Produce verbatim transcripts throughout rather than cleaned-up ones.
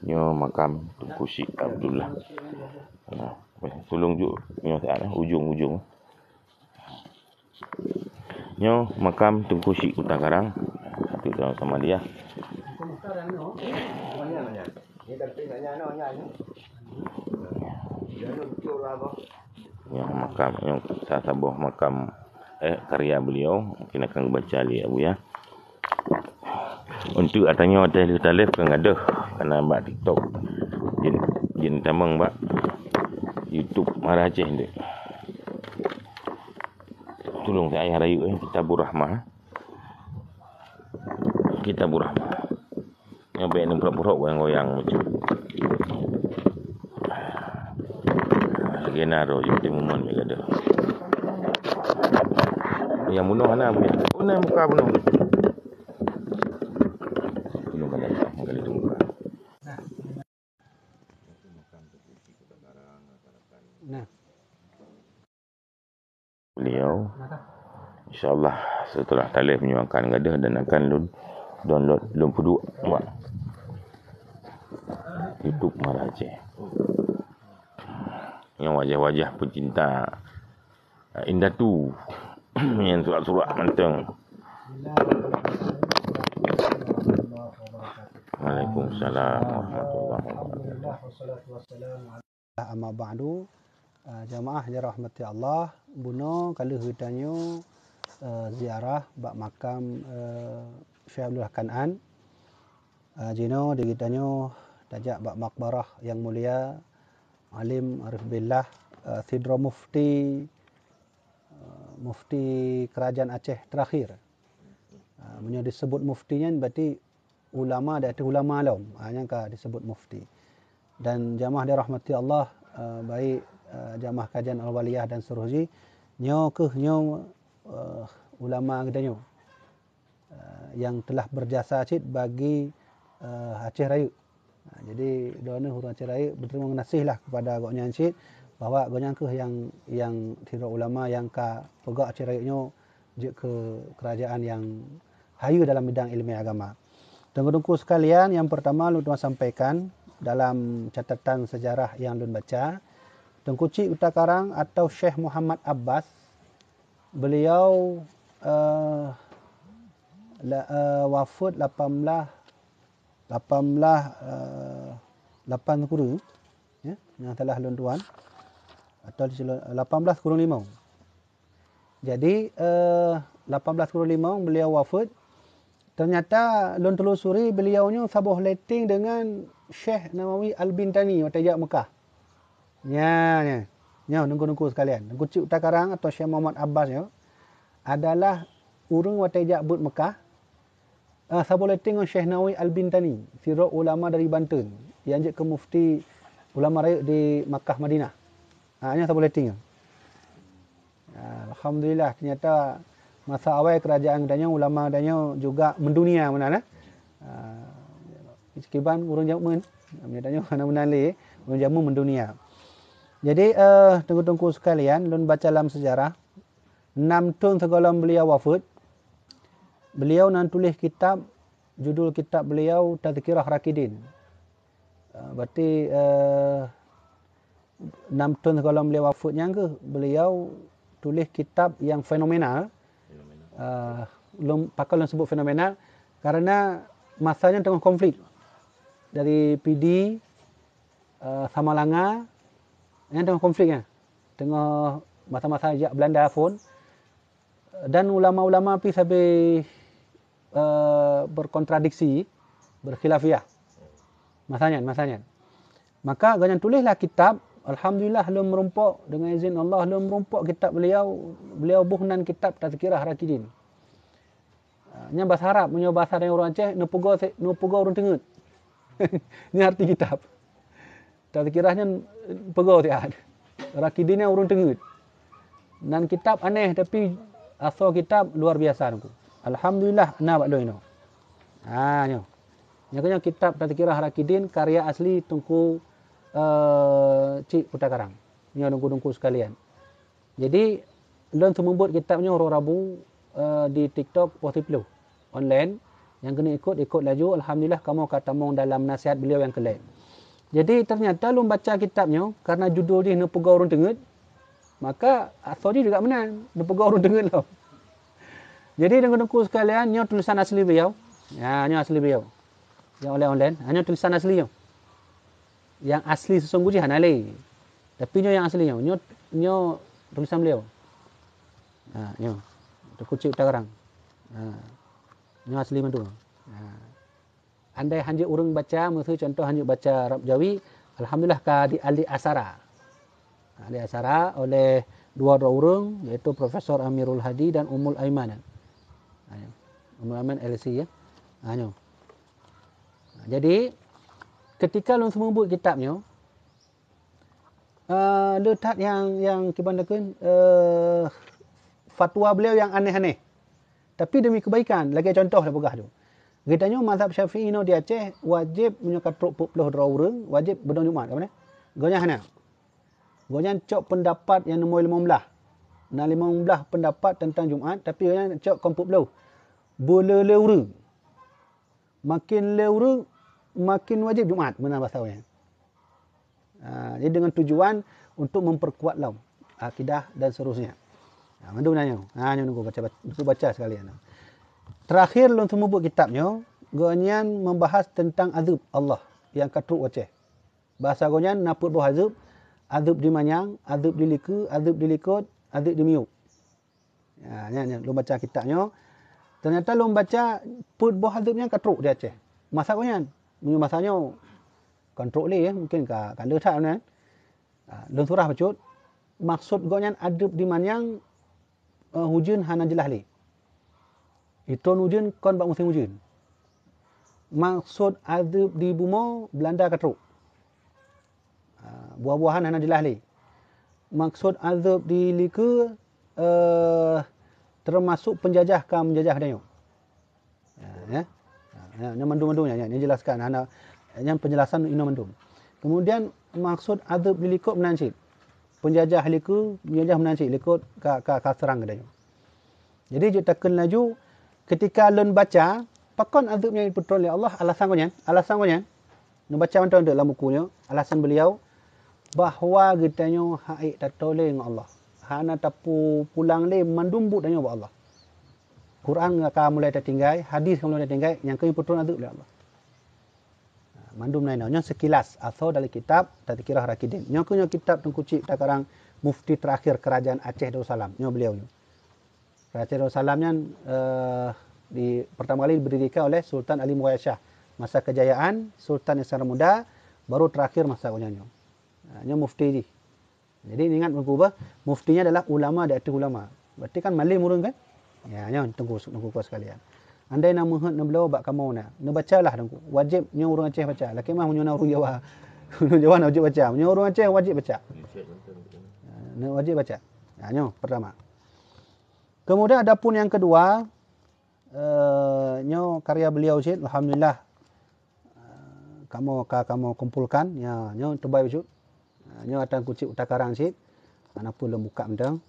Nyoe makam Teungku Syik Abdullah. Nah, tulông jok nyoe saat, eh, ujong-ujong. Nyoe makam Teungku Syik Kuta Karang. Itu sama-sama dia. Nyang makam, nyang sa-, saboh makam, eh, karya beliau, mungkin akan baca lé Abuya. Untuk atanyoe teuh taleb ka gadôh, kana bak TikTok. Jin, jin tamong bak YouTube Mara Aceh tu. Tulông saya rayu, eh, Kitabur Rahmah. Kitabur Rahmah. Nyang bèk neupurok-purok goyang-goyang macam. Lagèe na roh jeuet timuman bèk gadoh. Nyang bunoe hana bunoe. Bunoe muka bunoe. Bunoe kan dah, kan itu muka. Nah. Beliau. InsyaAllah setelah taleb nyoe akan gadôh dan akan lôn download, lôn peuduek bak YouTube Mara Aceh. Nyang wajah-wajah pecinta, eh, indatu. Nyang surak-surak mantong. Waalaikumsalam warahmatullahi wabarakatuh. Amma ba'du, eh, jamaah yang dirahmati Allah, bunoe ka lheueh geutanyoe, eh, ziarah bak makam, eh, Syekh Abdullah Kan'an. Eh, jinoe di geutanyoe tajak bak makbarah yang mulia, alim arif billah, eh, sidroe mufti, eh, mufti kerajaan Aceh terakhir. Eh, meunyoe disebut mufti nyan berarti ulama di ateueh ulama lom, ha, nyang ka disebut mufti. Dan jamaah dirahmati Allah, eh, baik, eh, jamaah kajian Al-Waliyah dan seluruh jih, nyoe kheueh nyoe, eh, ulama geutanyoe, eh, yang telah berjasa cit bagi, eh, Aceh Rayeuk. Ha, jadi, droeneuh ureueng Aceh Rayeuk berterima kasih lah kepada gobnyan cit, bahwa gobnyan kheueh yang, yang sidroe ulama yang ka peugah Aceh Rayeuk nyoe jeuet keu kerajaan yang hayeue dalam bidang ileumèe agama. Teungku-teungku sekalian, yang pertama lôn tuan sampaikan dalam catatan sejarah yang lôn baca, Teungku Chik Kuta Karang atau Syekh Muhammad Abbas, beliau, eh, la-, eh, wafat lapan belas, lapan belas, eh, lapan kureueng, ya, nyang salah lôn tuan, atau lapan belas kureueng limong. Jadi, eh, lapan belas kureueng limong beliau wafat. Ternyata lôn telusuri beliau nyoe saboh leteng dengan Syekh Nawawi Al-Bintani watèe jak Mekah. Nya, nya. Nyoe, teungku-teungku sekalian. Teungku Chik Kuta Karang atau Syekh Muhammad Abbas nyoe adalah ureueng watèe jak beuet Mekah, eh, saboh leteng ngon Syekh Nawawi Al-Bintani, sidroe ulama dari Banten, nyang jeuet keu mufti ulama rayeuk di Makkah Madinah. Ha, nyan saboh leteng nyoe. Ha, alhamdulillah, ternyata masa awai kerajaan geutanyoe, ulama geutanyoe juga mendunia meunan, eh. Ha, kiban ureueng jameun, geutanyoe hana meunan lé, ureueng jameun mendunia. Jadi, eh, teungku-teungku sekalian, lôn baca lam sejarah, enam thon sigohlom beliau wafat, beliau na tuléh kitab, judul kitab beliau Tazkirah Rakidin. Eh, berarti, eh, enam thon sigohlom beliau wafat nyan kheueh beliau tuléh kitab yang fenomenal. Fenomenal. Eh, lôn, pakon lôn sebut fenomenal, karena masa nyan teungoh konflik. Dari Pidie, eh, Samalanga, nyan teungoh konflik nyan. Teungoh masa-masa jak Belanda phon. Dan ulama-ulama pih sabe, eh, berkontradiksi, berkhilafiyah. Masa nyan, masa nyan. Maka gobnyan tuléh lah kitab, alhamdulillah lôn meurumpok, dengan izin Allah lôn meurumpok kitab beliau, beliau boh nan kitab Tazkirah Rakidin. Ah, nyan basa Arab, meunyoe basa ureueng Aceh, neupeugo se-, neupeugo ureueng teungeut. Nyan arti kitab. Tazkirah nyan peugo siat. Rakidin nyan ureueng teungeut. Nan kitab aneh, tapi asoe kitab luar biasa, Teungku. Alhamdulillah, na bak lôn inoe. Ha, nyoe. Nyoe keunyoe kitab Tazkirah Rakidin karya asli Teungku, eh, Chik Kuta Karang. Nyoe, teungku-teungku sekalian. Jadi, lôn seumeubeuet kitab nyoe uroe Rabu, eh, di TikTok poh siplôh online. Nyang keuneuk ikot, ikot laju. Alhamdulillah, kamoe ka tamong dalam nasihat beliau nyang keulhèe. Jadi ternyata lôn baca kitab nyoe karena judul jih Neupeugah Ureuëng Teungeut, maka asoe jih juga meunan, Neupeugah Ureuëng Teungeut lom. Jadi teungku-teungku sekalian, nyoe tulisan asli beliau. Ya, nyoe asli beliau. Yang oleh online, ha, nyoe tulisan asli nyoe. Yang asli sesungguh jih hana lé. Tapi nyoe yang asli nyoe. Nyoe, nyoe tulisan beliau. Ha, nyoe. Teungku Cik Utakarang. Ha. Nyoe asli mandum. Ha. Andai hanjeuet ureuëng baca, miseu contoh hanjeuet baca Arab Jawi, alhamdulillah ka di, al-, diasara. Ha, diasara oleh dua droe ureuëng, yaitu Profesor Amirul Hadi dan Ummul Aiman. Ha, ya. Ummul Aiman L C ya. Ha, nyoe. Ha, jadi, ketika lôn seumeubeuet kitab nyoe, eh, le that nyang, nyang kiban takheun, eh, fatwa beliau nyang aneh-aneh. Tapi demi kebaikan, lagée contoh lôn peugah tu. Geutanyoe mazhab Syafi'i inoe di Aceh, wajéb meunyoe ka trok peuet ploh droe ureuëng, wajéb beudong Jumat, ka meunan? Gobnyan hana. Gobnyan cok peundapat nyang nomor limong blaih. Na limong blaih peundapat teuntang Jumat, tapi gobnyan cok kon peuet ploh. Beuleu-leu ureuëng. Makin lé ureuëng, makin wajéb Jumat, meunan basa awaknyan. Ha, jadi dengan tujuan untuk memperkuat lom akidah dan seterusnya. Ha, mandum na nyoe. Ha, nyoe nunggu baca, nunggu baca sekalian. Terakhir lôn seumeubeuet kitab nyoe, gobnyan membahas tentang azeueb Allah nyang ka trok u Aceh. Basa gobnyan na peuet boh azeueb, azeueb di manyang, azeueb di likeue, azeueb di likot, azeueb di miyueb. Ya, nyan, nyan, lôn baca kitab nyoe. Ternyata lôn baca peuet boh azeueb nyan ka trok di Aceh. Masa gobnyan, meunyoe masa nyoe kon trok lé, ya, mungkin ka, ka lheueh that nyan. Ha, lôn surah bacut, maksud gobnyan azeueb di manyang, eh, ujeuen hana jeulaih lé. Itron ujeuen kon bak musém ujeuen. Maksud azeueb di bumoe, Beulanda ka trok. Ha, buah-buahan hana jeulaih lé. Maksud azeueb di likeue, eh, teumasok peunjajah ka meunjajah geutanyoe. Ha, ya. Ha, ya, nyan mandum-mandum nyan, nyan, nyan jelaskan, hana, nyan penjelasan inoe mandum. Kemudian maksud azeueb di likot meunan cit. Peunjajah likeue, peunjajah meunan cit, likot ka, ka, ka seurang geutanyoe. Jadi jeuet takheun laju, ketika lôn baca, pakon azeueb nyan jipeutron lé Allah, alasan gobnyan, alasan gobnyan. Neubaca mantong lam buku nyoe, alasan beliau, bahwa geutanyoe hak ék tatulông ngon Allah. Hana tapulang lé mandum buet tanyoe bak Allah. Quran ka mulai tatinggai, hadis ka mulai tatinggai, nyang keuh jipeutron azeueb lé Allah. Mandum na inoe. Nyoe sekilas, atau dalam kitab Tazkirah Rakidin. Nyoe keuh nyoe kitab Teungku Cik Utakarang, mufti terakhir kerajaan Aceh Darussalam. Nyoe beliau nyoe. Kerajaan Darussalam nyan, eh, di, pertama kali didirikan oleh Sultan Ali Mughayah Shah. Masa kejayaan Sultan Iskandar Muda, baru terakhir masa gobnyan nyoe. Ha, nyoe mufti jih. Jadi ingat Teungku bah, muftinya adalah ulama di atas ulama. Berarti kan malem ureuëng kan? Ya, nyoe Teungku, Teungku sekalian. Andai na meuheuet neubloe bak kamoe na, neubacalah Teungku. Wajéb nyoe ureuëng Aceh baca. Lakée mah meunyoe na ureuëng Jawa. Ureuëng Jawa na wajéb baca. Meunyoe ureuëng Aceh wajéb baca. Ha, na wajéb baca. Ha, nyoe pertama. Kemudian adapun yang kedua, eh, nyoe karya beliau cit, alhamdulillah, eh, kamoe ka kamoe kumpulkan, ya, nyoe teubai bacut. Ha, nyoe ata Teungku Cik Utakarang cit. Hana peue lôn buka mantong.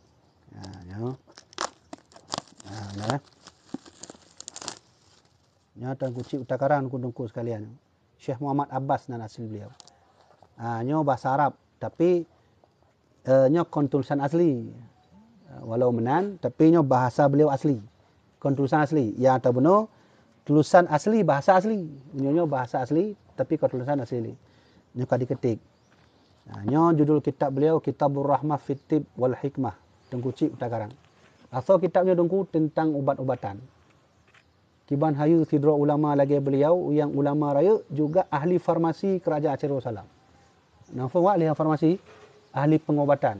Ha, nyoe. Ha, nyoe. Nyoe ata Teungku Cik Utakarang, Teungku-teungku sekalian. Syekh Muhammad Abbas nan asli beliau. Ha, nyoe bahasa Arab, tapi, eh, nyoe kon tulisan asli. Eh, walau meunan, tapi nyoe bahasa beliau asli. Kon tulisan asli. Ya, atau bunoe, tulisan asli, bahasa asli. Nyoe, nyoe bahasa asli, tapi kon tulisan asli. Nyoe ka diketik. Ha, nyoe judul kitab beliau, Kitabur Rahmah fit Tibb wal Hikmah, Teungku Cik Utakarang. Asoe kitab nyoe Teungku tentang ubat-ubatan. Kiban hayeue sidroe ulama lagée beliau, nyang ulama rayeuk juga ahli farmasi kerajaan Aceh Darussalam. Na peue wak ahli farmasi? Ahli pengobatan.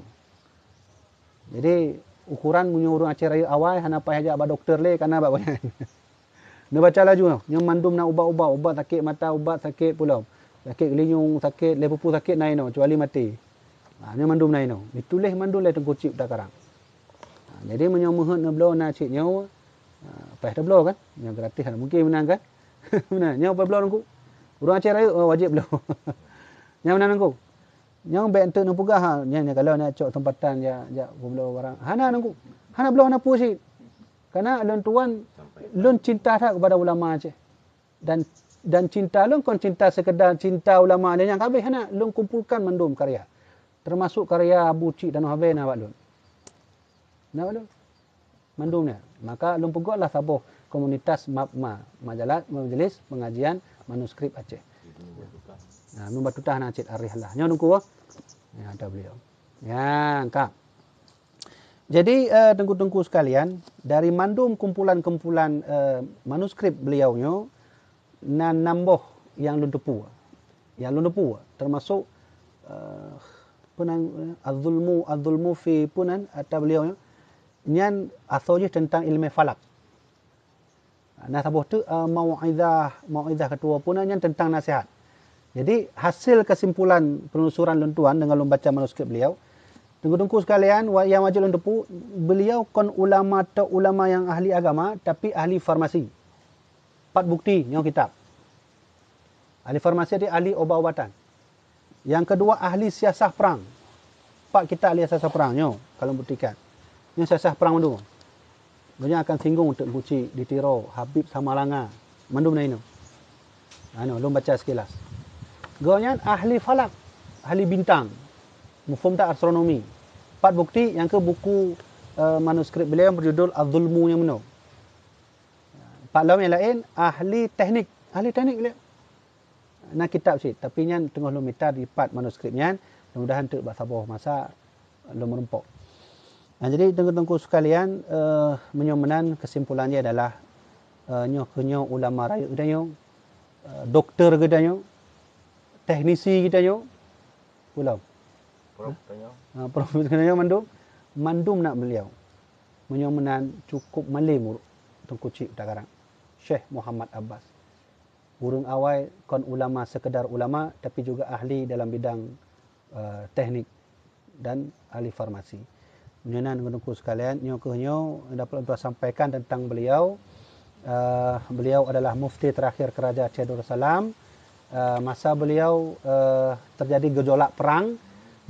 Jadi, ukuran meunyoe ureuëng Aceh rayeuk awai hana payah jak bak dokto lé, kana bak gobnyan. Neubaca laju, nyoe mandum na ubat-ubat, ubat sakét mata, ubat sakét peue lom, sakét geulinyueng, sakét lé peue-peue sakét na inoe, kecuali maté. Ha, nyoe mandum na inoe. Dituléh mandum lé Teungku Cik Utakarang. Ha, jadi meunyoe meuheuet neubloe na cit nyoe, ha, payah tabloe kan? Nyang gratis hana mungkin meunan kan? Meunan, nyoe payah bloe Teungku. Ureuëng Aceh rayeuk, oh, wajéb bloe. Nyan meunan Teungku. Nyoe bék enteuk neupeugah, ha, nyan, nyan kalau na cok seumpatan jak, jak peubloe barang. Hana Teungku. Hana bloe hana peue cit. Karena lôn tuan, lôn cinta that kepada ulama Aceh. Dan Dan cinta lôn kon cinta sekedar cinta ulama nyang habéh, hana, lôn kumpulkan mandum karya. Termasuk karya Abu Chik Tanoh Abée na bak lôn. Na bak lôn. Mandum nyan. Maka lôn peugot lah saboh komunitas MAPMA, Majalah Majelis Pengajian Manuskrip Aceh. Nah, lôn bak tutah na cit arih lah. Nyoe Teungku. Ya, ada beliau. Ya, ka. Jadi, eh, teungku-teungku sekalian, dari mandum kumpulan-kumpulan, eh, manuskrip beliau nyoe, na nam boh nyang lôn teupeu. Nyang lôn teupeu, termasuk, eh, peue nan, Az-Zulmu, Az-Zulmu fi peue nan, ata beliau nyoe, nyan asoe jih teuntang ileumèe falak. Na saboh teuk, eh, mau'izah, mau'izah keu tuwoe puna nyan teuntang nasihat. Jadi, hasil kesimpulan penelusuran lôn tuan deungon lôn baca manuskrip beliau, teungku-teungku sekalian, wa-, nyang wajéb lôn teupeu, beliau kon ulama tok ulama nyang ahli agama, tapi ahli farmasi. Pat bukti nyoe kitab. Ahli farmasi di ahli ubat-ubatan. Nyang keudua, ahli siasah prang. Pat kitab ahli siasah prang nyoe, ka lôn buktikan. Nyoe siasah prang mandum. Gobnyan akan singgung Teungku Chik di Tiro, Habib Samalanga, mandum na inoe. Anu, lôn baca sekilas. Gobnyan ahli falak, ahli bintang. Muphom that, astronomi. Pat bukti, nyang keu buku, eh, manuskrip beliau yang berjudul Az-Zulmu nyang meunoe. Pat lom nyang laén, ahli teknik. Ahli teknik beliau. Na kitab cit, tapi nyan teungoh lôn mita dipat manuskrip nyan, mudah-mudahan teuk bak saboh masa lôn meurumpok. Nah, jadi teungku-teungku sekalian, eh, meunyoe meunan kesimpulan jih adalah, eh, nyoe keuh nyoe ulama rayeuk geutanyoe, eh, doktor geutanyoe, teknisi geutanyoe, ulama. Prof geutanyoe. Ah, prof geutanyoe mandum, mandum na beliau. Meunyoe meunan cukup malém ureuëng Teungku Chik Utakarang, Syekh Muhammad Abbas. Ureuëng awai kon ulama sekedar ulama, tapi juga ahli dalam bidang, eh, teknik dan ahli farmasi. Meunyoe nan, teungku sekalian, nyoe keuh nyoe dapat lôn sampaikan tentang beliau. Eh, beliau adalah mufti terakhir Keraja Aceh Darussalam. Eh, masa beliau, eh, terjadi gejolak perang,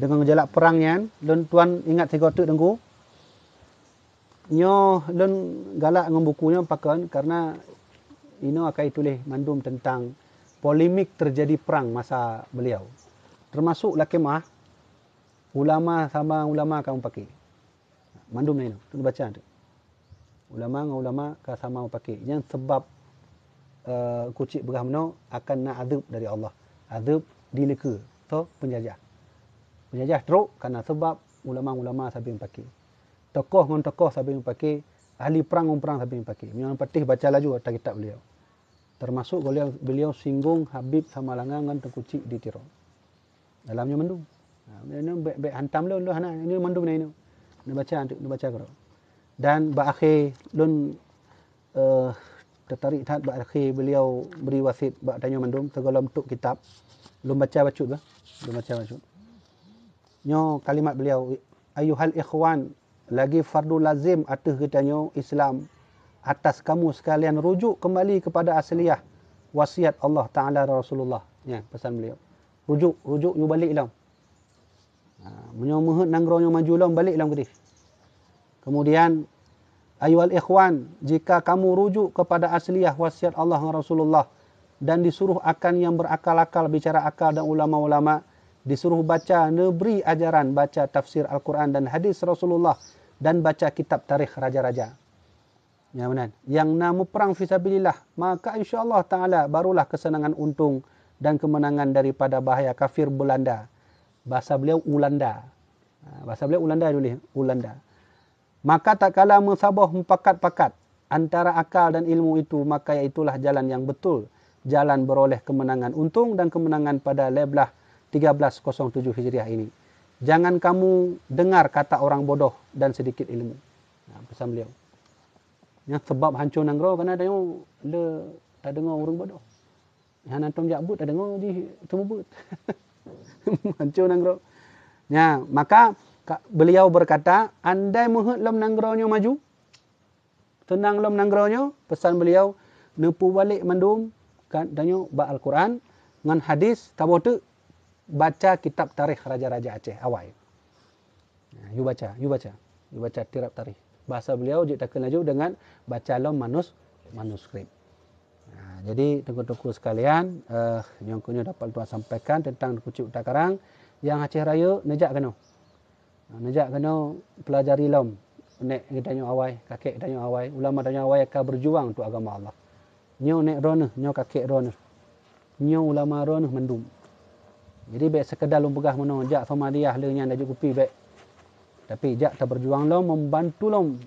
deungon gejolak perang nyan, lôn tuan ingat sigoe teuk, Teungku. Nyoe lôn galak ngon buku nyoe pakon, karena inoe akai tuléh mandum tentang polemik terjadi perang masa beliau. Termasuk lakée meuah, ulama sama ulama ka meupaké. Mandum na inoe, neubaca tu. Ulama ngon ulama ka sama meupaké. Nyang sabab, eh, Teungku Chik peugah meunoe akan na adeueb dari Allah. Adeueb di neukeu, toh penjajah. Penjajah trok karena sabab ulama-ulama sabe meupaké. Tokoh ngon tokoh sabe meupaké, ahli prang ngon prang sabe meupaké. Meunyoe patéh baca laju ata kitab beliau. Termasuk beliau, beliau singgung Habib Samalanga ngon Teungku Chik di Tiro. Dalam nyoe mandum. Ha, nyoe bèk, bèk hantam lôn, lôn hana, nyoe mandum na inoe. Neubaca, neubaca keudroe. Dan bak akhé lôn, eh, tertarik that bak akhé beliau beri wasiet bak tanyoe mandum, sigohlom tok kitab. Lôn baca bacut bah. Lôn baca bacut. Nyoe kalimat beliau, "Ayuhal ikhwan, lagi fardu lazim ateueh geutanyoe Islam, atas kamu sekalian rujuk kembali kepada asliyah wasiat Allah Taala dan Rasulullah." Nyan pesan beliau. Rujuk, rujuk, yue balek lom. Ha, meunyoe meuheuet nanggroe nyoe maju lom, balek lom keudeh. Kemudian, "Ayuhal ikhwan, jika kamu rujuk kepada asliyah wasiat Allah dan Rasulullah dan disuruh akan yang berakal-akal, bicara akal dan ulama-ulama, disuruh baca, neubri ajaran baca tafsir Al-Quran dan hadis Rasulullah dan baca kitab tarikh raja-raja." Ya, meunan. Yang na muprang fisabilillah, maka insya Allah Taala barulah kesenangan untung dan kemenangan daripada bahaya kafir Belanda. Bahasa beliau Ulanda. Ha, bahasa beliau Ulanda tuléh, Ulanda. Maka tatkala meusaboh mupakat-pakat antara akal dan ilmu itu, maka yaitulah jalan yang betul, jalan beroleh kemenangan untung dan kemenangan pada leblah tiga belas kosong tujuh Hijriah ini. Jangan kamu dengar kata orang bodoh dan sedikit ilmu. Nah, pesan beliau. Nyang sabab hanco nanggroe karena tanyoe le tadeungoe ureuëng bodoh. Hana tom jak beuet, tadeungoe jih teumeubeuet. Hanco nanggroe. Nya, maka ka, beliau berkata, andai meuheuet lom nanggroe nyoe maju, seunang lom nanggroe nyoe, pesan beliau, neupeubalek mandum ka tanyoe bak Al-Quran ngon hadis, saboh teuk baca kitab tarikh raja-raja Aceh awai. Ha, yue baca, yue baca. Yue baca tirab tarikh. Bahasa beliau jeuet takheun laju dengan baca lom manus-, manuskrip. Ha, Jadi, teungku-teungku sekalian, eh, nyang keunoe dapat tuan sampaikan tentang Teungku Cik Utak Karang nyang Aceh Rayeuk, neujak keunoe. Neujak keunoe pelajari lom nek geutanyoe awai, kakek geutanyoe awai, ulama tanyoe awai ka berjuang untuk agama Allah. Nyoe nek droeneuh, nyoe kakek droeneuh. Nyoe ulama droeneuh mandum. Jadi, bék sekedar lôn peugah meunoe, jak Somaliah le nyan tajok kupi, bék. Tapi, jak taberjuang lom, membantu lom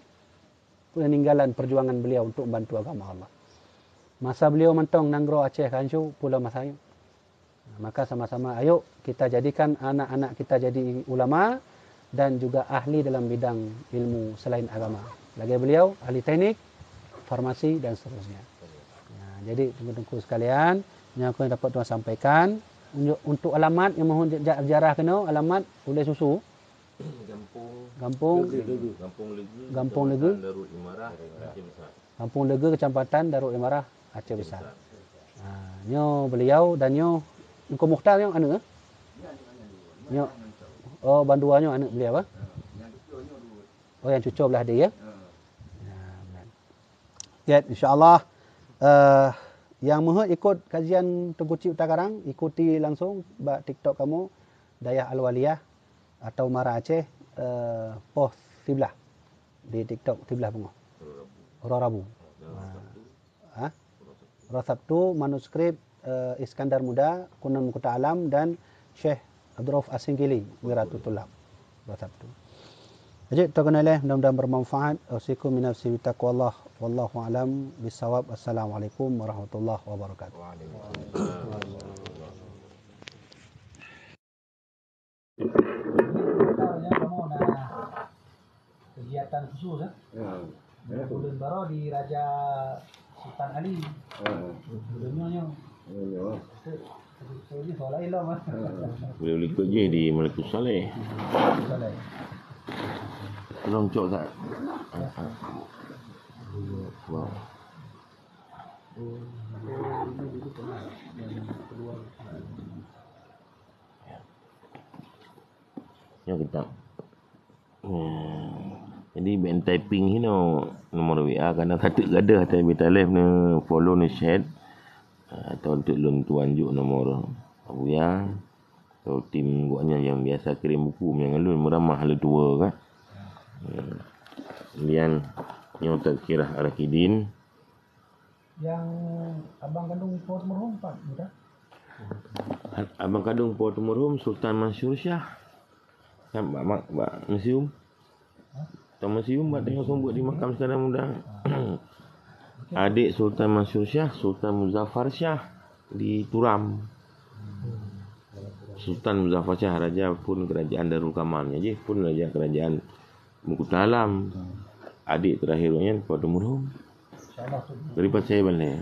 peninggalan perjuangan beliau untuk membantu agama Allah. Masa beliau mantong nanggroe Aceh ka hanco, peue lom masa nyoe. Maka sama-sama ayuk kita jadikan anak-anak kita jadi ulama dan juga ahli dalam bidang ilmu selain agama. Lagèe beliau, ahli teknik, farmasi dan seterusnya. Ya, jadi teungku-teungku sekalian, nyang keuneuk dapat tuan sampaikan, untuk, untuk alamat nyang mohon jak ziarah keunoe, alamat Ulèe Susu, Gampông Gampông Lege. Gampông Lege, Gampông Lege. Kecamatan Darul Imarah, Aceh Besar. Gampông Lege, Kecamatan Darul Imarah, Aceh Besar. Ha, nyoe beliau dan nyoe Teungku Mukhtar nyoe aneuk, eh? Nyoe. Oh, bandua nyoe aneuk beliau, eh? Oh, nyang cucoe blah di, ya? Ya, aman. Oke, insya Allah, eh, nyang meuheuet ikut kajian Teungku Cik Utak Karang, ikuti langsung bak TikTok kamoe, Dayah Al-Waliyah atau Mara Aceh, eh, post siblah di TikTok siblah beungoh. Uroe Rabu. Ha? Uroe Sabtu, manuskrip, eh, Iskandar Muda, Kunun Meukuta Alam, dan Syekh Abdurrauf Asingkili, Wiratul Tulab. Uroe Sabtu. Jadi, teukeunai leh, mudah-mudahan bermanfaat. Usikum minafsi bitaqwallah. Wallahu a'lam bissawab. Assalamualaikum warahmatullahi wabarakatuh. Kegiatan khusus, eh? Ya. Bulan baru di Raja Sultan Ali. Ya. Bulan nyoe, nyoe. Ya, ya. Itu, itu, itu soal lain lah, Mas. Ya. Boleh ikut je di Malikus Saleh. Malikus Saleh. Tolong cok tak? Wow. Nyoe kitab. Hmm. Jadi, bèk typing hinoe nomor W A, kadang ka teuk gadoh, tapi talèh neu follow, neu chat. Ah, atau untuk lôn tuan jok nomor Abuya atau tim gobnyan nyang biasa kirim buku, nyang lôn meuramah lé tuwo kan. Hmm. Kemudian nyoe Tazkirah Ar-Rasyidin. Yang abang kandung Po Teumeureuhom pat, bukan? Abang kandung Po Teumeureuhom Sultan Mansur Syah. Kan bak, bak, bak museum. Sultan Mansur Syah bak tengok seumeubeuet di makam Iskandar Muda. Adik Sultan Mansur Syah, Sultan Muzaffar Syah di Turam. Sultan Muzaffar Syah raja pun kerajaan Darul Kamam, jadi pun raja kerajaan Meukuta Alam. Adik terakhir nyan Po Teumeureuhom. Dari Pasai Balai.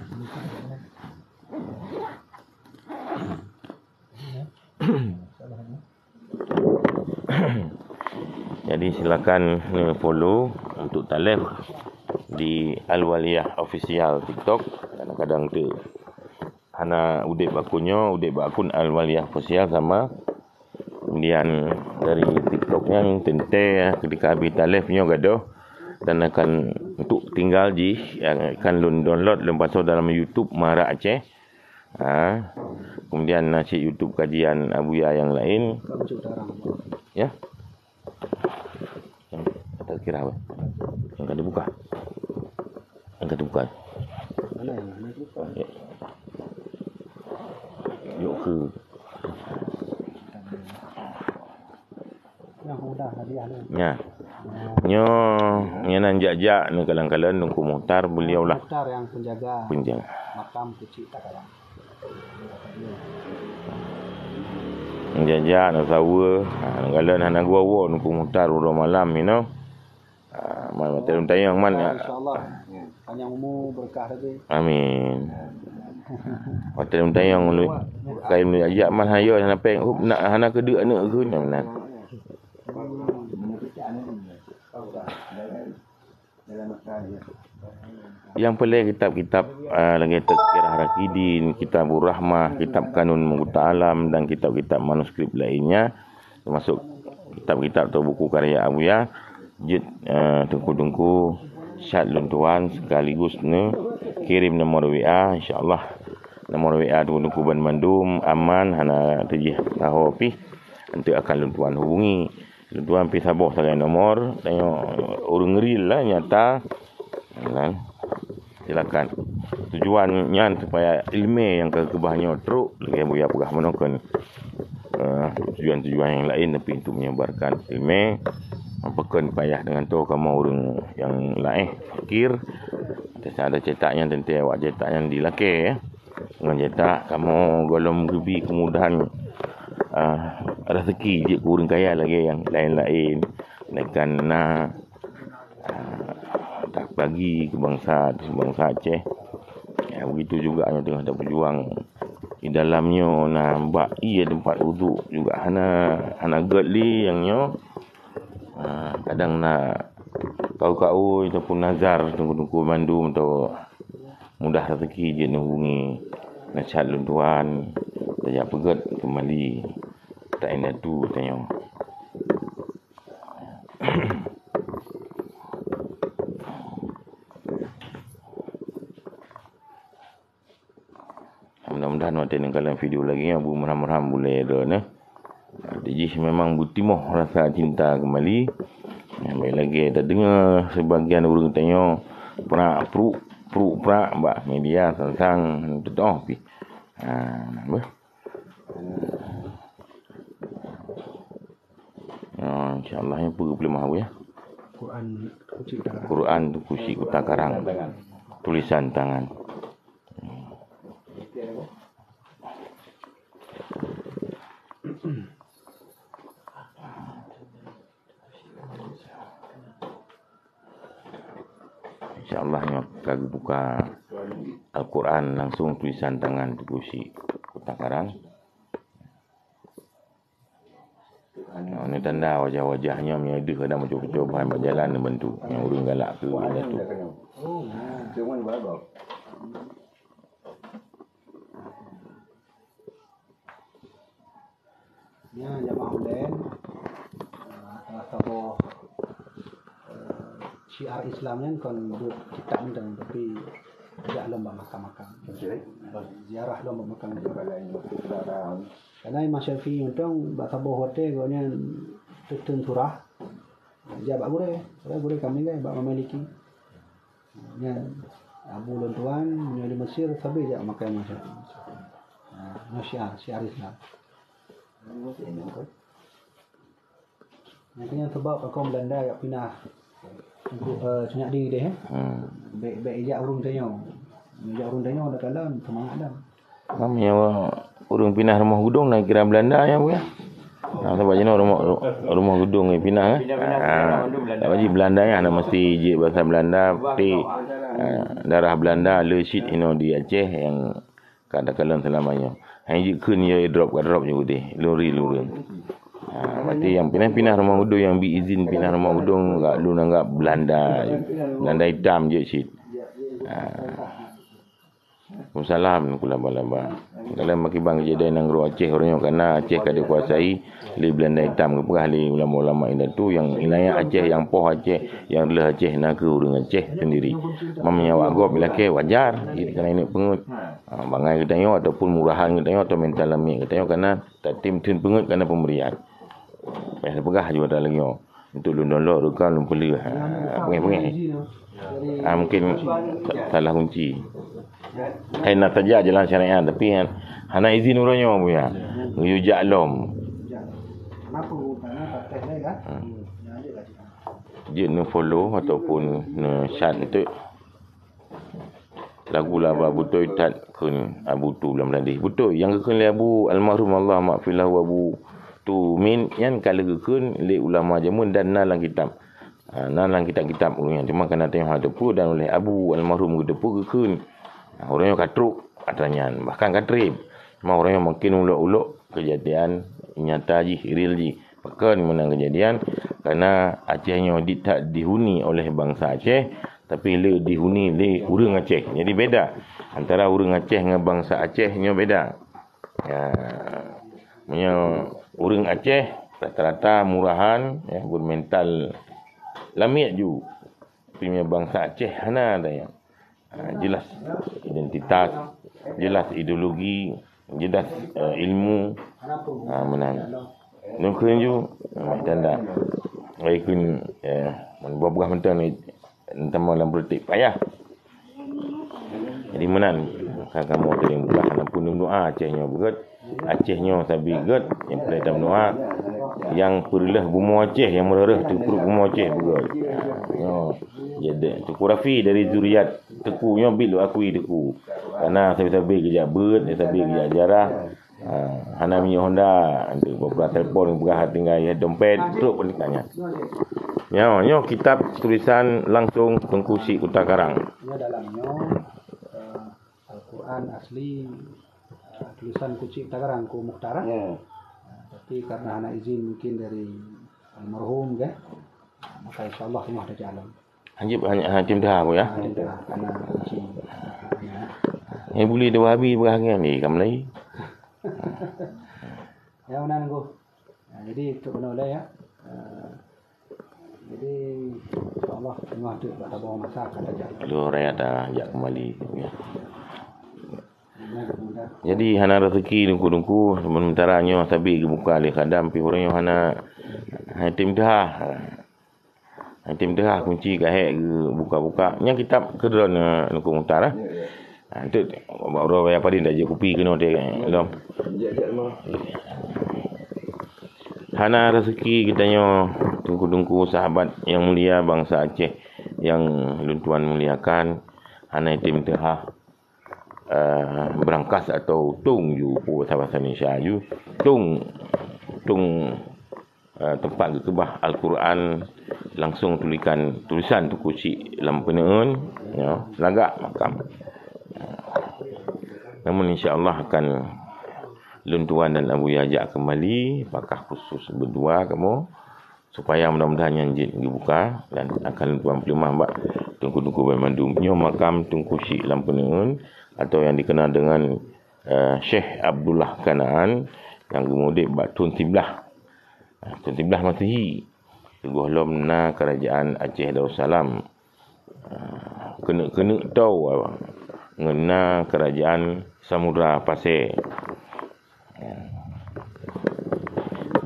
Jadi, silakan, eh, follow untuk talèh di Al-Waliyah Official TikTok. Kadang-kadang tu hana udép bak akun nyoe, udép bak akun Al-Waliyah Official sama. Kemudian dari TikTok nyan teuntèe, ketika habis talèh nyoe gadoh, dan akan untuk tinggal jih, akan lôn download, lôn pasoe dalam YouTube Mara Aceh. Ha. Kemudian na cit YouTube kajian Abuya nyang laén. Ya. Nyang ka teubuka. Nyang ka teubuka. Mana yang mana itu? Yuk ke. Yang udah hadiah ni. Ya. Nyoe, nyoe nan jak-jak ni kalon-kalon Teungku Mukhtar, beliau lah Mukhtar yang penjaga penjaga makam kecil tak ada. Jajak na saweue, ha, galak hana gua woe Teungku Mukhtar uroe malam, you know. Ha, man, watèe lôn tanyong, man. Insya-Allah. Panjang umur, berkah lagi. Amin. Watèe lôn tanyong, lôn, kai lôn ajak, man, hayo hana pèng, hana keudeuek aneuk keu nyan, nah. Yang paling kitab-kitab, ah, lagèe Tazkirah Ar-Rasyidin, Kitabur Rahmah, kitab Kanun Meukuta Alam, dan kitab-kitab manuskrip lainnya, termasuk kitab-kitab atau buku karya Abuya, jeuet, ah, teungku-teungku syat lôn tuan sekaligus neu Kirim nomor W A, insya Allah. Nomor W A teungku-teungku banmandum aman, hana teujih sahoe pih. Eunteuk akan lôn tuan hubungi. Lôn tuan pih saboh sagai nomor, tanyoe ureuëng real lah, nyata. Kan? Silakan. Tujuan nyan supaya iéleumé nyang ka keubah nyoe trok, lagée buya peugah meunoe kon. Eh, tujuan-tujuan nyang laén, tapi untuk menyebarkan iéleumé. Apa kon payah deungon toh kamoe ureuëng nyang laén, fakir. Ada cetak nyan teuntée awak cetak nyan dilakée, ya. Ngon cetak kamoe gohlom geubi keumudahan, ah, rezeki jeuet keu ureuëng kaya lagée nyang laén-laén. Nekan na, ah, tak bagi keu bansa, keu bansa Aceh. Ya, begitu juga nyoe teungoh tapeujuang. Di dalam nyoe na bak ié teumpat uduk juga hana, hana gét lé nyang nyoe. Ah, kadang na kau-kau ataupun nazar teungku-teungku mandum atau mudah rezeki jeuet neuhubungi nasihat lôn tuan, tajak peugét keumbali ta indatu tanyoe. Mudah-mudahan watée neukalon video lagée nyoe, bu meuram-meuram bulée droeneuh. Jih memang beutimoh rasa cinta keumbali. Nyang baik lagée tadeungoe sibagian ureuëng tanyoe prak pruk, pruk prak bak media sang-sang teutoh pih. Ha, nah, beuh. Ya, insya Allah, ya, peue geupeuleumoh, ya. Quran Teungku Chik Kuta Karang. Tulisan tangan. Insya Allah, nyoe ka geubuka Al-Quran langsung tulisan tangan Teungku Chik Kuta Karang. Nyoe ni tanda wajah-wajah nyoe meunyoe deuh kadang meujok-jok bahan bak jalan neubantu nyang ureuëng galak keu indatu. Nyan jamaah online, eh, saboh, eh, syiar Islam nyan kon buet kitab mantong, tapi jak lom bak makam-makam. Ziarah lom bak makam. Karena Imam Syafi'i mantong bak saboh watée gobnyan teuteueng surah, jak bak gurée, gurée ka meuninggai bak Imam Maliki. Nyan Abu lôn tuan, meunyoe di Mesir, sabe jak makai Imam Syafi'i. Ha, nyoe syiar, syiar Islam. Nyang keuh nyan sabab pakon Belanda jak pinah untuk, eh, Cunyak Di deh, eh. Hmm. Bèk, bèk ijak ureueng tanyoe. Ijak ureueng tanyoe dak kalon seumangat dah. Nam nyoe ureueng pinah Rumoh Geudong na kira Belanda nyan, Bu, ya? Nah, sabab jinoe Rumoh, Rumoh Geudong nyang pinah, eh? Pindah-pindah Ah, pindah Belanda. Tak wajib Belanda nyan, hana mesti jeuet bahasa Belanda, tapi, ah, darah Belanda le cit inoe di Aceh nyang ka takalon seulama nyoe. Hanya jeuet kheun yo drop ka drop nyoe udeh, luri-luri. Ha, berarti nyang pinah-pinah Rumoh Geudong, nyang bi izin pinah Rumoh Geudong, gak lôn anggap Belanda. Belanda itam jeuet cit. Ha. Waalaikumsalam, kula laba-laba. Dalam makibang kejadian nanggroe Aceh uroe nyoe, karena Aceh ka dikuasai lé Belanda itam, geupeugah lé ulama-ulama indatu nyang ilayah Aceh, nyang poh Aceh, nyang reuloh Aceh, na kheueh ureueng Aceh sendiri. Meunyoe awak gob ilakée wajar, karena ineuk peungeut. Ha, bangai geutanyoe ataupun murahan geutanyoe atau mental lamiet geutanyoe, karena tatem theun peungeut karena pemberian. Payah tapeugah ju atra lagée nyoe. Untuk lôn download rekam lôn peuleueh. Ha, peungéh-peungéh. Ah, mungkin sa-, salah kunci. Hai na saja jalan syariat, tapi han-, hana izin uroe nyoe, Bu, ya. Geuyue jak lom. Hmm. Jeuet neu-follow ataupun neu-chat untuk lagu laba beutôi that kheun Abu Tu Lam Tadih. Beutôi, nyang geukheun lé Abu almarhum Allah maghfirlahu Abu Tu Min nyan ka lheueh geukheun lé ulama jameun dan na lam kitab. Ha, na lam kitab-kitab ureueng nyan. Cuma kana teuh hana teupeu dan oleh Abu almarhum geuteupeue geukheun. Ha, ureueng nyoe ka trok atra nyan, bahkan ka treb. Cuma ureueng nyoe makin ulok-ulok kejadian nyata jih, real jih. Pakon meunan kejadian? Karena Aceh nyoe di-, that dihuni oleh bansa Aceh, tapi le dihuni lé ureueng Aceh. Jadi beda antara ureueng Aceh ngon bansa Aceh nyoe beda. Ya. Meunyoe ureueng Aceh rata-rata murahan, ya, bermental lamiet ju. Tapi meunyoe bansa Aceh hana ada yang. Ha, jelas identitas, jelas ideologi, jelas, eh, ilmu. Ha, meunan. Nukun ju, ha, tanda. Baik kun, eh, buah-buah mentang ni, entama lam politik payah. Jadi meunan, ka kamoe teurimong buah, hana pun doa Aceh nyoe beugét. Aceh nyoe sabe gét, nyang peureulèe tameudoa, nyang peureulèe bumoe Aceh, nyang meureuh-reuh teupruet bumoe Aceh beugét. Nyoe, jadi Teungku Rafi dari zuriat Teungku nyoe, bit lôn akui Teungku. Karena sabe-sabe geujak beuet, sabe geujak ziarah. Ha, hana minyeuk Honda, untuk beberapa telepon, peugah tinggai dompet, trok pun ditanya. Nyoe, nyoe kitab tulisan langsung Teungku Chik Kuta Karang. Nyoe dalam nyoe, eh, Al-Quran asli, eh, tulisan Teungku Chik Kuta Karang, Teungku Mukhtar. Ya. Eh, tapi karena hana izin mungkin dari almarhum, kan? Maka insya Allah semua ada jalan. Hanjeuet, hana, hana tem teuhah, Bu, ya? Hana tem teuhah, karena kunci. Ya. Eh, boleh dua habis, berah ngan ni, kam lagi. Ya, mana nunggu? Nah, jadi, untuk kena ulai, ya. Eh, jadi, insya Allah, tengah tu, tak ada masa, kata jalan. Aduh, raya dah, jak kembali, ya. Nah, mudah. Jadi, hana rezeki dungku-dungku, sementara nyoe sabe geubuka lé khadam, pih ureueng nyoe hana, hana tem teuhah. Hana tem teuhah kunci ka hék geubuka-buka. Nyan kitab keudroe na Teungku Mukhtar, eh. Ya, ya. Ha, tu, bak uroe raya padum dah jeuet kupi keunoe teuh, eh, lom. Ya, ya, lom. Hana rezeki geutanyoe, teungku-teungku, sahabat nyang mulia bansa Aceh nyang lôn tuan muliakan, hana tem teuhah. Eh, beurangkas atau tong ju peue bahasa-bahasa Indonesia ju. Tong, tong, eh, teumpat geukeubah Al-Quran langsung tulikan, tulisan Teungku Chik lam peuneuen, ya, lagak makam. Namun insya Allah akan lôn tuan dan Abuya jak kembali, pakah khusus berdua kamoe. Supaya mudah-mudahan nyan jeuet geubuka dan akan lôn tuan peuleumah bak teungku-teungku banmandum. Nyoe makam Teungku Chik lam peuneuen atau yang dikenal dengan, eh, Syekh Abdullah Kanaan nyang geumudeb bak thon siblaih. Ah, thon siblaih Masehi. Teungoh lom na Kerajaan Aceh Darussalam. Ah, keuneuk-keuneuk tau ngon na Kerajaan Samudra Pasé.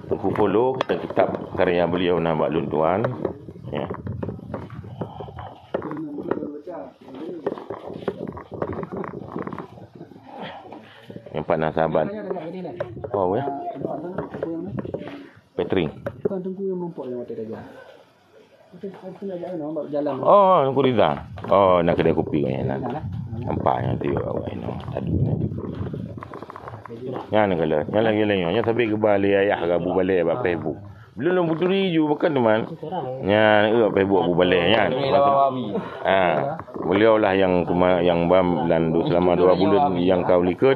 Teungku Polo, kitab-kitab karya beliau na bak lôn tuan. Ya. Nyang pat na sahabat. Oh, ya. Petri. Bukan Teungku yang menumpuk yang mati raja. Oh, Teungku Rizal. Oh, na kedai kopi kat nyan. Nampak nyan tu awak inoe. Tadi nyan. Nyan kalau, nyan lagi lain. Nyan tapi geuba lé ayah ke Abu Balé bak Facebook. Belum lôn peuturi ju, bukan teman. Nyan, eh, Facebook Abu Balé nyan. Ha. Beliau lah yang kema-, yang bam dan du-, selama dua bulan yang kau likot,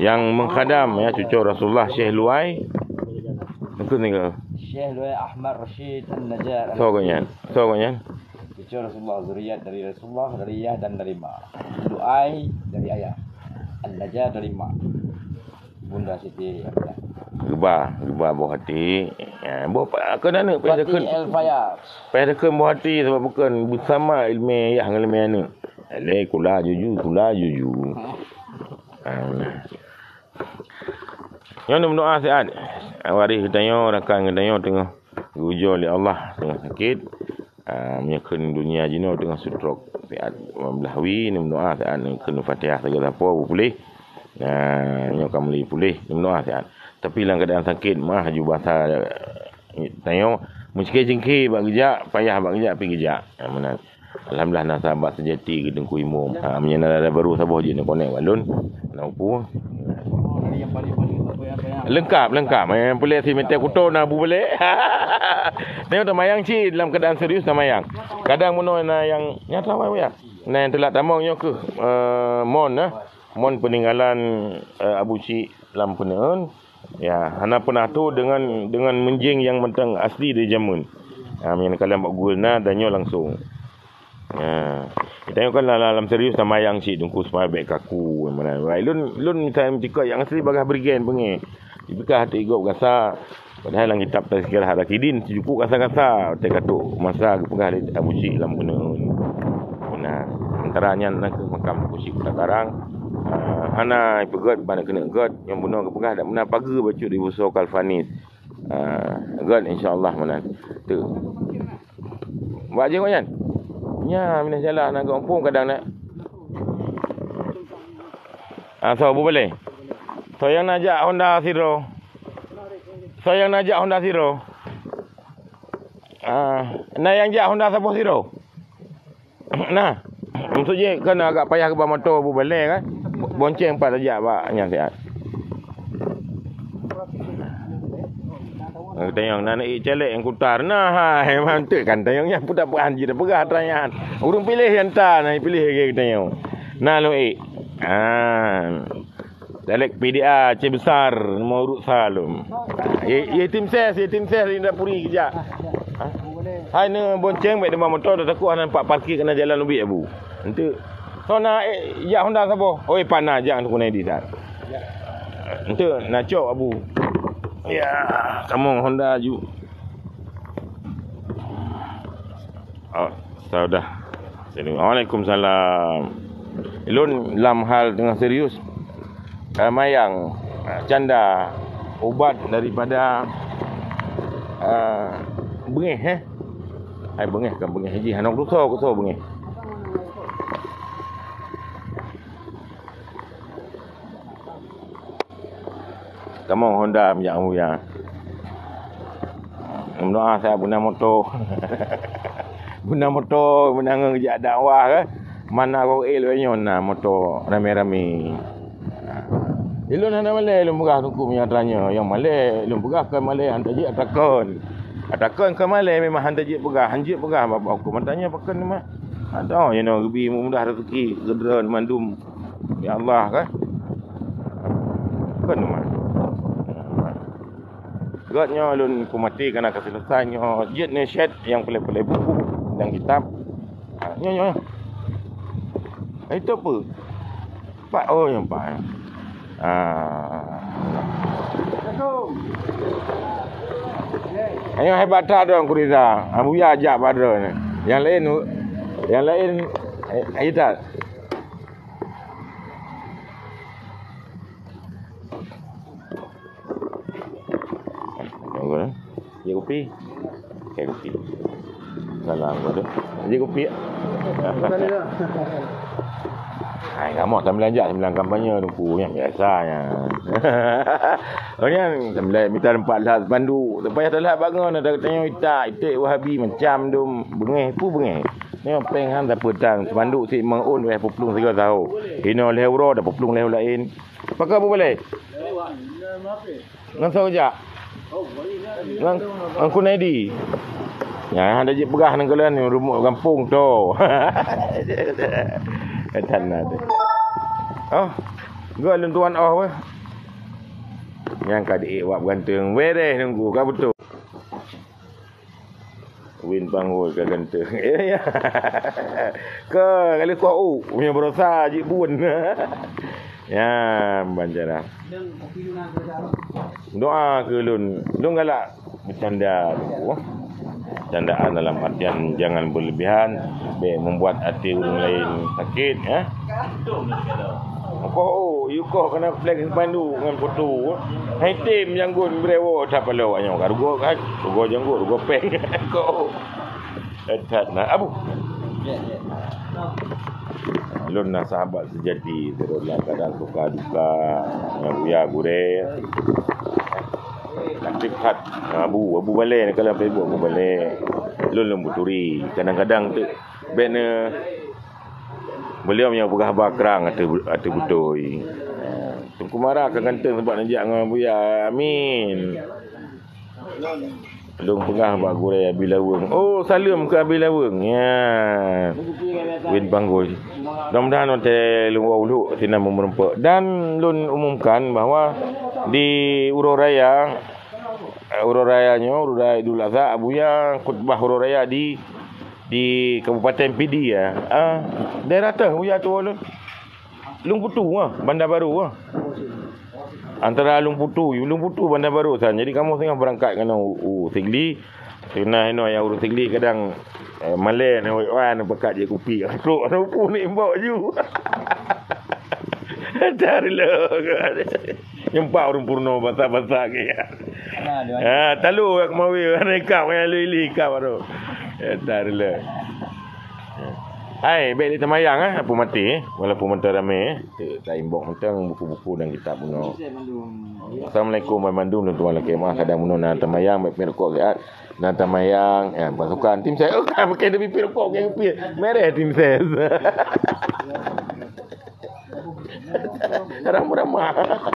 yang mengkhadam, ya, cucu Rasulullah Syekh Luai. Teungku ni ke? Syekh Luai Ahmad Rashid An-Najjar. Soe gobnyan? Soe gobnyan? Cucu Rasulullah, zuriat dari Rasulullah, dari Yah dan dari Ma. Luai dari ayah. An-Najjar dari Ma. Bunda Siti Aminah. Geuba, geuba boh hati. Ya, boh pa-, keunan payah Fatih deukheun. El Fayyaz. Payah deukheun boh hati sabab bukan beusama ileumèe yah ngon ileumèe aneuk. Lé kula juju, kula juju. Ha. Ha, nah. Nyoe neumeudoa siat. Waréh geutanyoe, rakan geutanyoe teungoh geuujoe lé Allah, teungoh sakét. Ah, meunyoe kheun donya jinoe teungoh stroke. Siat Blahui neumeudoa siat, kheun Fatihah sagai sapo beupuléh. Ah, nyoe ka mulai puléh, neumeudoa siat. Tapi lam keuadaan sakét, meu'ah ju basa, eh, tanyoe, meucingké-cingké bak geujak, payah bak geujak, pi geujak. Ah, meunan. Alhamdulillah na sahabat seujati keu Teungku Imum. Ha, meunyoe na dara barô saboh jeuet neukonek bak lôn. Na upu. Leungkap, leungkap. Eh, puléh simeté kuto na bu balek. Nyoe tamayang cit dalam keuadaan serius tamayang. Kadang meunoe na nyang nyata wai ya. Na nyang teulat tamong nyoe keuh, eh, mon, eh. Mon peuninggalan, eh, Abu Syik lam Peuneuen. Ya, hana peunah tu deungon, deungon meunjing nyang mantong asli dari jameun. Ha, meunyoe kalon bak Google na, dan nyoe langsung. Ha, tanyoe kan lam, lam serius tamayang cit Teungku supaya bèk kaku. Mana? Baik, lôn, lôn misalnya meucikot nyang asli bagaih berigen beungèh. Jipikah hati gob gasa, padahai lam kitab Tazkirah Ar-Rakidin, jukuk gasa-gasa, watèe ka trok masa geupeugah lé Abu Syik lam Peuneuen. Meunan. Antara nyan na kheueh makam Teungku Chik Kuta Karang. Ah, hana ipeugét ban keuneuk gét, nyang bunoe geupeugah dak meunan pageue bacut di Busoe Kalvanis. Ah, gét insya Allah meunan. Tu. Bak jih awak nyan. Nya minah jalan na geumpung kadang nak. Ah, so bu balai. So nyang na jak Honda sidroe. So nyang na jak Honda sidroe. Ah, na nyang jak Honda saboh sidroe. Nah, maksud jih kan agak payah keuba moto bu balai kan. Bonceng pat tajak bak nyan siat. Geutanyoe na neuék caleg nyang kutar. Nah, hai mantuk kan tanyong nyan pudak-pudak jih dah peugah atra nyan. Ureuëng piléh nyang ta na piléh lagée geutanyoe. Na neuék. Ah. Caleg P D A Aceh Besar nomor urut sa lom. Ye, ye tim ses, ye tim ses di dapuri kejak. Ha? Hai ni bonceng baik depan motor dah takut hana nampak parkir kena jalan ubit abu. Ente. So na eh, jak Honda saboh. Oi pana jak tu kunai di sat. Ente na cok abu. Ya, kamu Honda ju. Oh, sudah. Assalamualaikum salam. Lôn lam hal teungoh serius. Eh, mayang, eh, canda ubat daripada, eh, beungéh, eh. Hai beungéh, kan beungéh jih. Aneuk dusoe, kusoe beungéh. Kamoe Honda meujak Abuya. Meudoa saya beuna moto. Beuna moto, beuna ngon jak dakwah ke. Mana kau el nyoe na moto ramé-ramé. Ilôn hana malée lôn peugah huköm nyang tanya. Nyang malée lôn peugah kon malée han tajik atakon. Atakon kon malée memang han tajik peugah, han jik peugah bak huköm tanya pakon memang. Ada yang nak gebi mudah rezeki gedron mandum. Ya Allah kan. Kan mah. Gét nyoe lôn peumati kana ka selesai nyoe jeuet ni syet nyang peulai-peulai buku dan kitab. Ha, nyoe nyoe. Itu apa? Pak oh yang pak. Ah. Ayo hebat tak dong Kuriza. Abuya ajak bak droe ni. Yang lain yang lain eh, ayo tak. Tunggu eh. Dia kopi. Okey kopi. Salam kau tu. Dia kopi. Hai kamu tak belanja sembilan kampanye tu punya biasanya. Orang yang sembilan minta empat lah pandu. Supaya telah bangun ada katanya ita, ita Wahabi macam dum bengeh pu bengeh. Ni peng han tak petang sepanduk si mengun weh puplung tiga tahu. Ino leh uro dah puplung leh lain. Pakai apa boleh? Ngan saja. Ngan ngan kunedi. Ya ada je peugah nang kalian rumah kampung tu. Tan ada. Oh. Gua lun tuan oh weh. Nyang ka diék wak ganteng. Wereh nunggu ka betul. Win panggul ka ganteng. Ya, ya. Ke kali kuah u punya berosa jik bun. Ya, banjara. Doa ke lun. Lun galak bercanda tu. Candaan dalam artian jangan berlebihan, baik membuat hati orang lain sakit, ya. Kau, oh, you kau kena flag pandu dengan foto. Hai tim janggut berewo tak perlu banyak. Rugo kan, rugo janggut, rugo peng. Kau. Etat na abu. Lôn na sahabat sejati, terus kadang suka duka, ya gure. Aktif hat. Abu, abu balai ni kalau Facebook abu balai. Lôn lôn buturi. Kadang-kadang tu bena beliau yang peugah haba kerang atau atau beutôi. Tengku Mara ka ganteng sebab neujak ngon Buya. Amin. Lôn peugah bak gurée Abi Laweueng. Oh, saleuem keu Abi Laweueng. Ya. Win Panggul. Mudah-mudahan watée lôn woe uluk sinan meureumpok. Dan lôn umumkan bahwa di uroe raya, eh, uroe raya nyoe, uroe raya Idul Adha, Abuya khutbah uroe raya di di Kabupaten Pidie, ya. Ah, daerah teuh Abuya tuwoe lôn. Lôn Kutu, ah, Banda Baru, ah. Antara Lueng Putu, Lueng Putu Bandar Baru san. Jadi kamoe singoh beurangkat keunoe u, u Sigli. Keureuna inoe nyang ureueng Sigli kadang, eh, malèe na wai-wai na pakat jép kupi. Trok na upu ni imbok ju. Dari lo. Nyempak ureueng Purno basa-basa ke. Ha, talo yak mawi, hana ikap, hana lili ikap baru. Eh, dah rela. Hai, bèk lé teumayang, eh, apa mati, eh. Walaupun mantong ramé, eh. Ta, ta imbok mantong buku-buku dan kitab bunoe. Assalamualaikum warahmatullahi wabarakatuh. Maaf, kadang bunoe na teumayang, bèk pirokok siat. Na teumayang, eh, pasukan tim ses. Oh, bukan tapi pirokok ke pih. Mereh tim ses. Ramah-ramah.